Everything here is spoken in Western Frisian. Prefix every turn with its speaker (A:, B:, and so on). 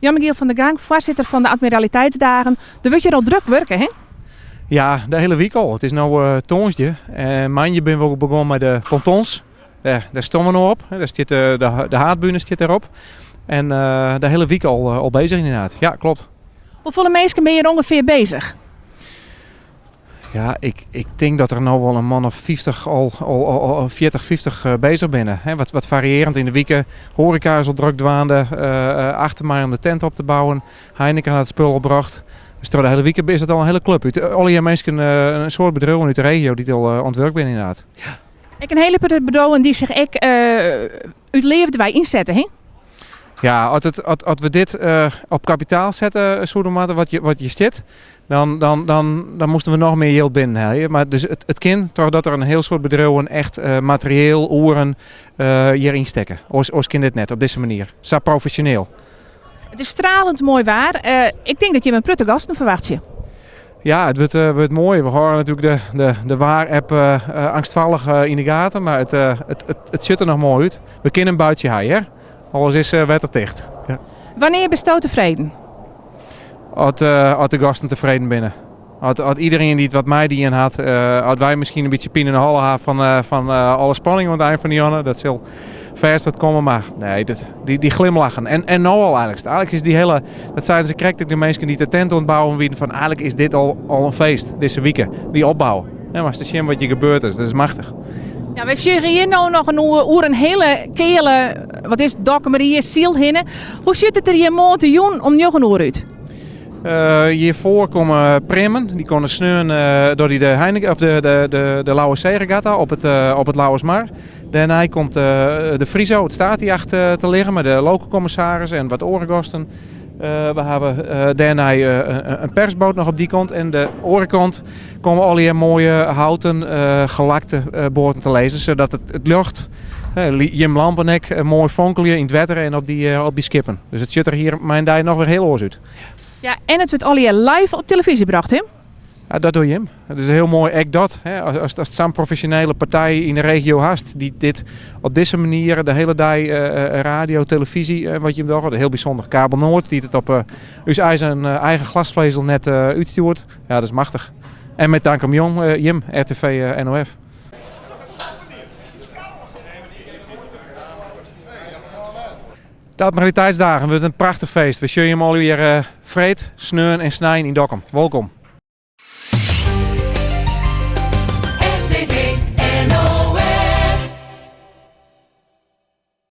A: Jan-Michiel van der Gang, foarsitter fan de Admiraliteitsdagen. Der wurdt hjir al drok wurke, hè?
B: Ja, de hiele wike al. It is no eh, tongersdei. En moandei binne we begûn mei de pontons. Dêr, dêr steane we no op. Dêr stiet de, de, de haadbühne stiet dêrop. En eh, de hiele wike al, eh, al bezich ynderdaad. Ja, kloppet.
A: Hoefolle minsken binne hjir ûngefear bezich?
B: Ja, ik, ik tink dat der no wol in man of 50 al, al, al, al 40, 50 eh, bezich binne. Hè, wat, wat fariearjend yn de wike. Hoareka is al drok dwaande eh, eh, achter my om de tent op te bouwen. Heineken hat it spul al brocht. Dus troch de hiele wike is dat al in hiele klup. Ut allegear minsken, in soad bedriuwen út de regio dy't al oan it wurk binne ynderdaad. Ja.
A: Ek in hiele protte bedriuwen dy't sich ek út leafde wei ynsette, hè?
B: Ja, as, it, as, as we dit op kapitaal sette soene moatte, wat, je, wat hjir stiet, dan, dan, dan, dan moasten we noch mear jild binnenhelje. Mar dus it, it kin trochdat der in hiel soad bedriuwen echt materieel, oeren hjir ynstekke. Oars, oars kin dit net op dizze manier. Sa profesjoneel.
A: It is stralend moai waar. Ik tink dat jimme in protte gasten ferwachtsje.
B: Ja, it wurdt, wurdt moai. We hâlde natuerlik de, de, de waar-app angstvallig yn de gaten, mar it, it, it, it sjocht der noch moai út. We kinne in buitsje ha, hear. Alles is wetterticht. Ja.
A: Wannear bisto tefreden?
B: As, as de gasten tefreden binne. As, as iderien dy't wat meidien hat, as wy miskien in bytsje pine yn de holle ha fan, fan alle spanning oan it ein fan de jûn, dat sil fêst wat komme, mar nee, dat, dy, dy glimlachen. En, en no al eigentlik. Eigentlik is dy hiele, dat seinen se krekt ek de minsken dy't de tent oan it bouwen wienen, fan eigentlik is dit al, al in feest, dizze wike, dy opbou. Ja, mar te sjen wat hjir gebeurd is, dat is machtich.
A: Ja, wy sjogge hjir no noch in oer, oer in hiele keale, wat is it, Dokkumer Ie syl hinne. Hoe sjocht it der hjir moarntejûn om njoggen oere út?
B: Hjirfoar komme primmen. Dy komme sneon door dy de Heineken, of de, de, de, de Lauwersseeregatta op it, op it Lauwersmar. Dêrnei komt de Friso, it steatejacht, te lizzen mei de lokokommissaris en wat oare gasten. We hawwe dêrnei in persboat noch op dy kant. En de oare kant komme allegear moaie houten gelakte boaten te lizzen, sadat it ljocht, jim lampen ek, moai fonkelje yn it wetter en op dy, op dy skippen. Dus it sjocht der hjir mei in dei noch wer hiel oars út.
A: Ja, en it wurdt allegear live op telefyzje brocht, hè?
B: Ja, dat dogge jim. It is hiel moai ek dat. Hè, as, ast sa'n profesjonele partij yn de regio hast, dy't dit op dizze manier de hiele dei radio, telefyzje, wat jim dogge, hiel bysûnder. Kabel Noord, dy't it op ús eigen, eigen glasvezelnet útstjoert. Ja, dat is machtich. En met dank oan jim, RTV NOF. De Admiraliteitsdagen wurdt in prachtich feest. We sjogge jim allegear freed, sneon en snein yn Dokkum. Wolkom.